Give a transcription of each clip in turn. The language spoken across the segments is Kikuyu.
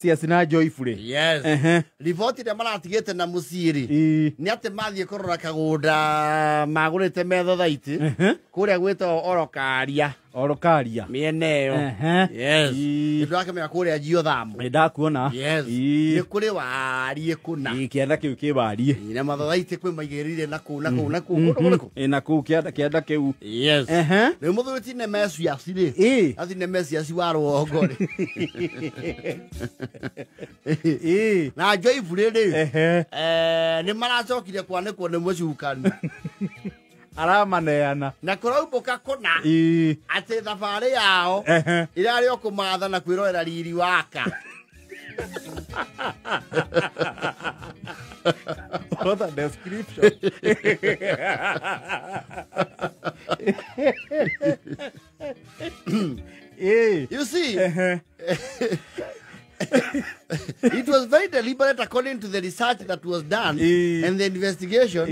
Mesias na Joyfully. Yes. Riboti ĩrĩa maratigĩte na mũciĩ rĩ, nĩ atĩ mathiĩ kũrora kagũnda magũrĩte metho thaiti kũrĩa gwĩtagwo Orokaria. Orokaria. Mĩena ĩyo. Yes. Nĩndĩrakĩmenya kũrĩa Jiothamu. Nĩ ndakuona. Yes. Nĩ kũrĩ wariĩ kũna. Kĩanda kĩu kĩ wariĩ. Na mathathaitĩ kwĩ maigĩrĩire na kũu na kũu na kũu. Kũndũ kũrĩkũ? Na kũu kĩanda kĩanda kĩu. Yes. Rĩu mũthuri ti Nemesias rĩ. Athi Nemesias wa rũgongo rĩ. Na Joyfully rĩ. Nĩ maracokire kwanĩkwo nĩ mũcukani. Aramaneana. Na kũraumbũka kũna. Atĩ thabarĩ yao ĩrarĩ o kũmatha na kwĩrorera riri waka. What a description. You see, it was very deliberate according to the research that was done and the investigation.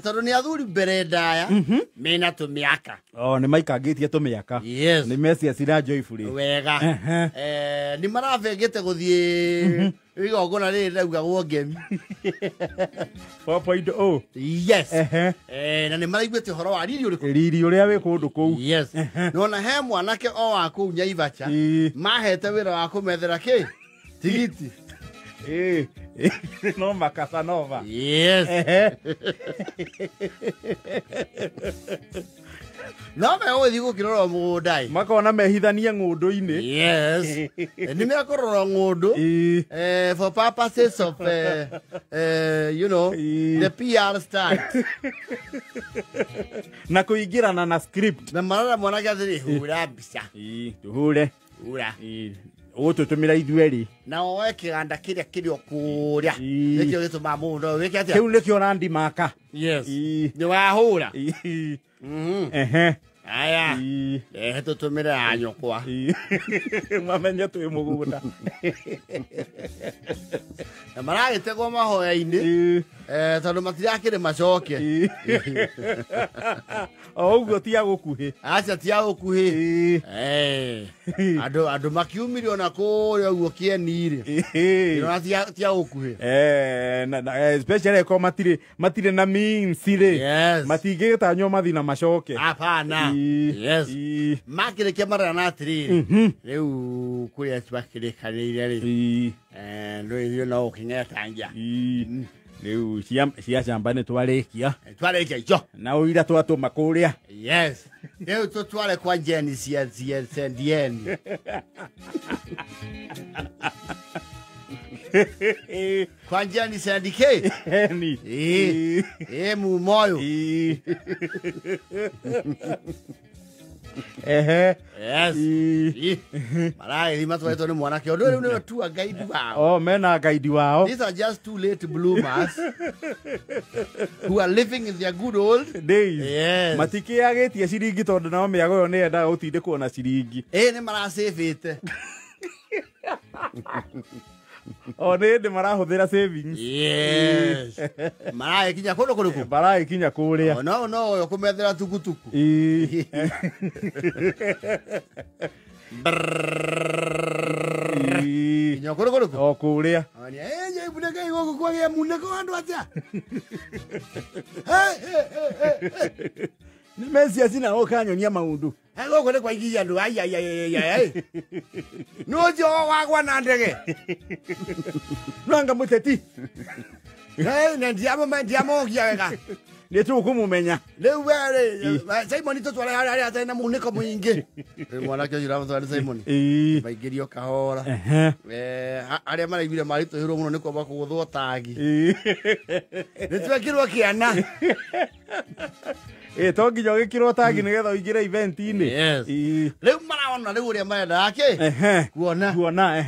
Tondũ nĩ athuri mbere ndaya mena tũmĩaka. Oh, nĩ maikangĩtie tũmĩaka. Yes. Nĩ Mesias na Joyfully. Wega. Nĩ marabengĩte gũthiĩ igongona rĩrĩ rĩraugagwo ngemi. 4.0. Yes. Na nĩ maraiguĩte ũhoro wa riri ũrĩkũ? Riri ũrĩa wĩ kũndũ kũu. Yes. Nona he mwanake o wa kũu Nyaibacha mahete wĩra wa kũmethera kĩ? Tigiti. No Makasanova. Yes. No megũgĩthiĩ gũkĩrora mũgũnda ĩ. Makona mehithanie ng'ũndũ-inĩ. Yes. Nĩ mekũrora ng'ũndũ. For purposes of you know, the PR stunt. Na kũingĩrana na script. Na marora mwanake atĩrĩ, hũra mbica. Tũhũre. Hũra. Ũgũtũtũmĩra ithuerĩ. Na woe kĩganda kĩrĩa kĩrĩ o kũrĩa. Nĩkĩo gĩtũmaga mũgũnda ũyũ wĩke atĩa? Kĩu nĩkĩo ũrandimaka. Yes. Nĩ wahũra. Aya. Rehe tũtũmĩre ya nyũkwa. Mamenye twĩ mũgũnda. Na maragĩtegwo mahoya-inĩ. Tondũ matirakĩrĩ macoke. O ũguo ti a gũkuhĩ. Aca ti a gũkuhĩ. Andũ makiumire ona kũrĩa ũguo kĩeni rĩ. Ndĩrona ti a gũkuhĩ. Na especially ko matirĩ na means rĩ. Yes. Matingĩgĩtanywo mathiĩ na macoke. Hapana. Yes. Makĩrĩkia marana atĩrĩrĩ. Rĩu kũrĩa twakĩrĩkanĩire rĩ. Rĩu ithuĩ no ũkĩng'etangia. Rĩu cia camba nĩ twarĩkia. Twarĩkia icio. Na ũira twatũma kũrĩa. Yes. Rĩu tũtware kwa Jeni cia Sendieni. Kwa Jeni Sendike. Ni. Mumoyo. Yes. Maragĩthiĩ matwarĩtwo nĩ mwanake ũndũ rĩu nĩwe tu guide wao. Oh, mena guide wao. These are just two late bloomers who are living in their good old days. Yes. Matikĩagĩtie ciringi tondũ nao mĩago ĩyo nĩyendaga gũtindĩkwo na ciringi. Nĩ maracĩbĩte. O nĩ hĩndĩ marahũthĩra savings. Yes. Maragĩkinya kũndũ kũrĩkũ? Maragĩkinya kũrĩa. No no ũyũ kũmethera tukutuku. Kinya kũndũ kũrĩkũ? O kũrĩa. Gũkũ kwagĩa munĩko andũ atĩa? Nĩ Mesias na ũkanyonia maũndũ. Gũkũ nĩ kwaigithia andũ. Ai, ai, ai, ai, ai. Nĩ ũcio wagwa na ndege. Nanga mũteti. Na ndiamũgia wega. Nĩ tũkũmũmenya. Rĩu we rĩ, Simon tũtware harĩa harĩa atarĩ na munĩko mũingĩ. Rĩu mwanake ũcio ũramũtwara nĩ Simon. Maingĩrio kahora. Arĩa maraiguire maritũhĩrwo mũno nĩ kwamba kũgũthwo tagi. Nĩ twekĩrwo kĩana. To nginya ũgĩkĩrwo tagi nĩgetha ũingĩre event-inĩ. Yes. Rĩu marona rĩu ũrĩa marenda kĩ? Kuona. Kuona,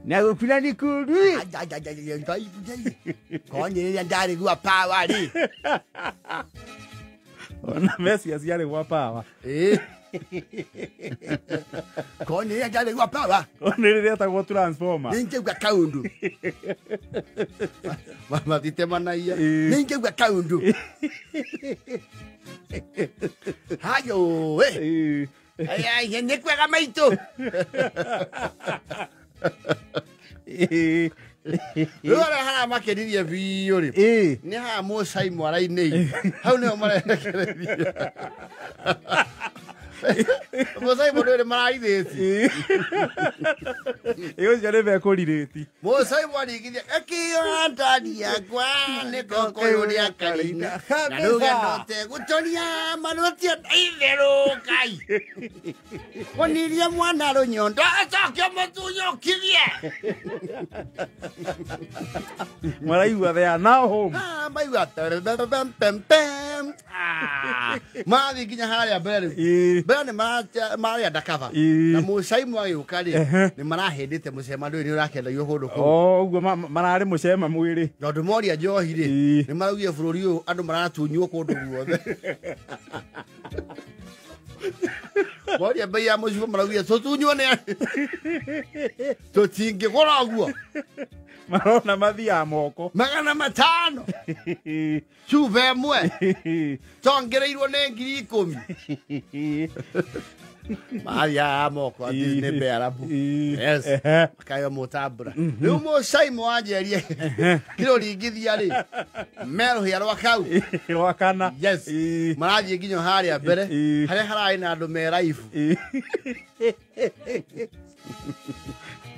Na gũkura nĩ kũũru. Konyĩrĩria ndarĩgua power rĩ. Ona Messi ciarĩ gwa power. Koni yarĩ gwa power. Nĩ rĩrĩa etagwo transformer. Nĩngĩigua kaundu. Matitemanagia. Nĩngĩigua kaundu. Hayo we. Ai nĩ kwega maitũ. Rĩu arĩa haramakenirie biũ rĩ nĩ haha Mũcai mwara-inĩ hau nĩho marerekereria. Mũcai mũndũ nĩ maraithĩti. Ũcio nĩ mekũrirĩti. Mũcai mwaringithia akĩoha ndani yakwa nĩko kũyũrĩa karina na rũgendo tegũtoria manuatia itherũ Ngai. Wonirie mwana rũnyondo acoke mũtunyũkithie. Maraigua they are now home. Maigua pem pem. Mathiĩ nginya harĩa mbere rĩu. Mbere nĩ marĩ undercover. Na Mũcai mwagĩũka rĩ nĩ marahĩndĩte mũcema ndũĩ nĩ ũrakendagio kũndũ kũu. Ũguo mararĩ mũcema mwĩrĩ. Tondũ moria njohi rĩ nĩ maraugire bũrũri ũyũ andũ maratunywo kũndũ guothe. Moria bei ya mũcigo maraugire tũtunywo nĩ tũtingĩgũra ũguo. Marona mathiaga moko. 500. Cuba ĩmwe. Tongereirwo nĩ 10,000. Mathiaga moko atĩ nĩ Bearabu. Yes. Makayo mũtambũra. Rĩu Mũcai mwanjerie kĩrũringithia rĩ me rũhĩa rwa kau. Rwa kana. Yes. Marathiĩ nginya harĩa mbere harĩa hararĩ na andũ me raibu.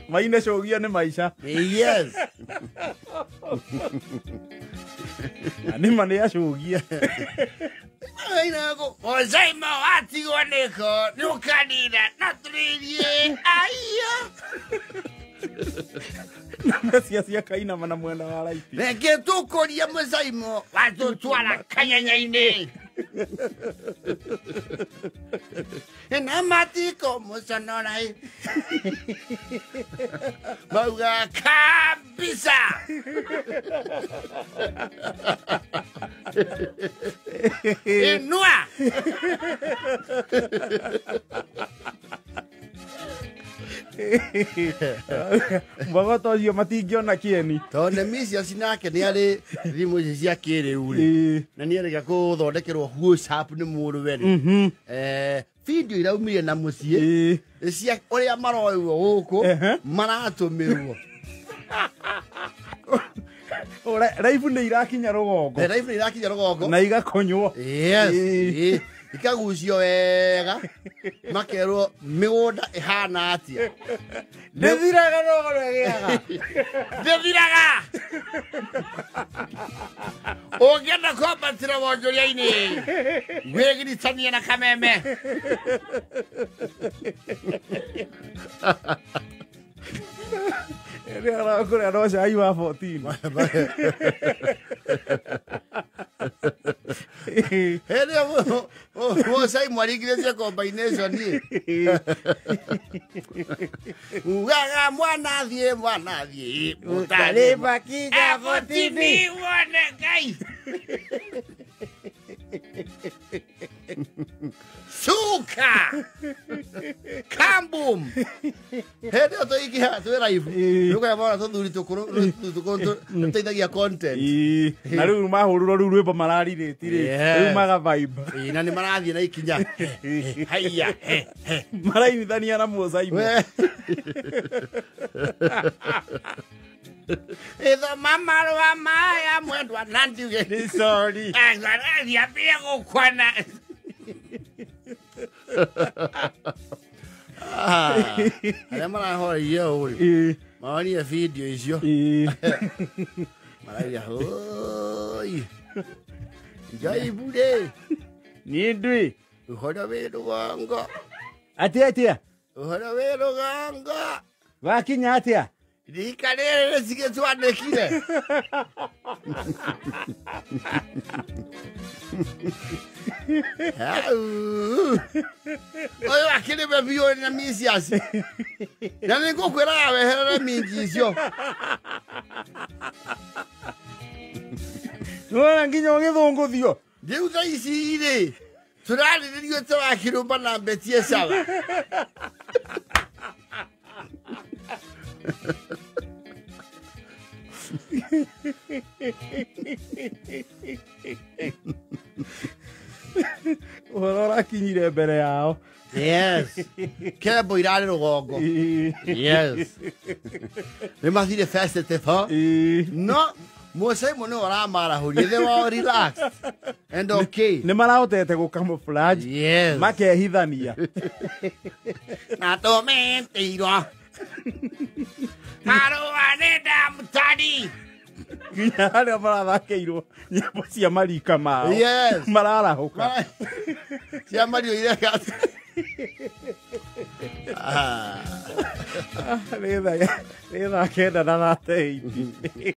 Maine cũgio nĩ maica. Yes. Nĩma nĩ acũgia. Mũcai watigwo nĩko nĩ ũkanina na tũrĩrie aiya. Na mecia cia kainama na mwena wa raiti. Reke tũkũrie Mũcaimo watũtwara kanyanya-inĩ. Na matiko mũconora mauga kabisa. Inua. Mbogoto ũcio matingĩona kĩeni. Tondũ Misia nake nĩ arĩ thimũ ici cia kĩrĩu rĩ na nĩ arĩga gũthondekerwo WhatsApp nĩ mũrũwe rĩ video iraumire na mũciĩ cia ũrĩa maroirwo gũkũ maratũmĩrwo. Raibu nĩ irakinya rũgongo. Raibu nĩ irakinya rũgongo. Na igakonywo. Yes. Ikagucio wega makerwo mĩgũnda ĩhana atĩa. Ndĩthiraga rũgoro ĩgĩaga. Ndĩthiraga. Ũngĩenda kwambatĩra wonjoria-inĩ wĩgiritanie na kameme. Kũrĩa no cai wa 14. Hĩndĩ ĩyo Mũcai mwaringithĩtie combination ĩ. Ugaga mwana thiĩ mũtarĩ makinya 14 wone Ngai. Suka Kambum. Hĩndĩ ĩyo tũingĩha twĩ live nĩũkaya mona tũthuri tũkũrũ tũteithagia content. Na rĩu mahũrũrwo rĩu rwĩmbo mararirĩti rĩ rĩu maga vibe. Na nĩ marathiĩ na ikinya. Haiya. Marainithania na Mũcaimo. Ithoma marũa maya mwendwa na njuge nĩ sorry. Thiambĩrĩria gũkwana. Arĩa marahoreire ũũ rĩ maronire video icio marauga hoi njaibu rĩ niĩ ndwĩ ũhoro wĩ rũgongo. Atĩa atĩa? Ũhoro wĩ rũgongo. Wakinya atĩa? Rika rĩrĩ rĩcigĩtwandĩkire. Ũyũ akĩrĩme biũ na miciaci. Na nĩ ngũkwĩraga weherere minji icio. Nĩwona nginya ũgĩthũngũthio. Rĩu thaa ici rĩ tũrarĩrĩrio ta wa kĩrũmba na mbetie caba. Ũhoro ũrakinyire mbere yao. Yes, kembo irarĩ rũgongo. Yes, nĩ mathire festival. No Simon nĩwe ũramarahũrie, they were relaxed and okay. Nĩ marahotete gũ camouflage. Yes. Makehithania. Na tũmĩtirwo marũa nĩ ndamutari. Nginya arĩa marathakĩirwo nyĩmbo cia marika mao. Yes. Mararahũka. Cia mario ireka. Nĩ thaa 9:38.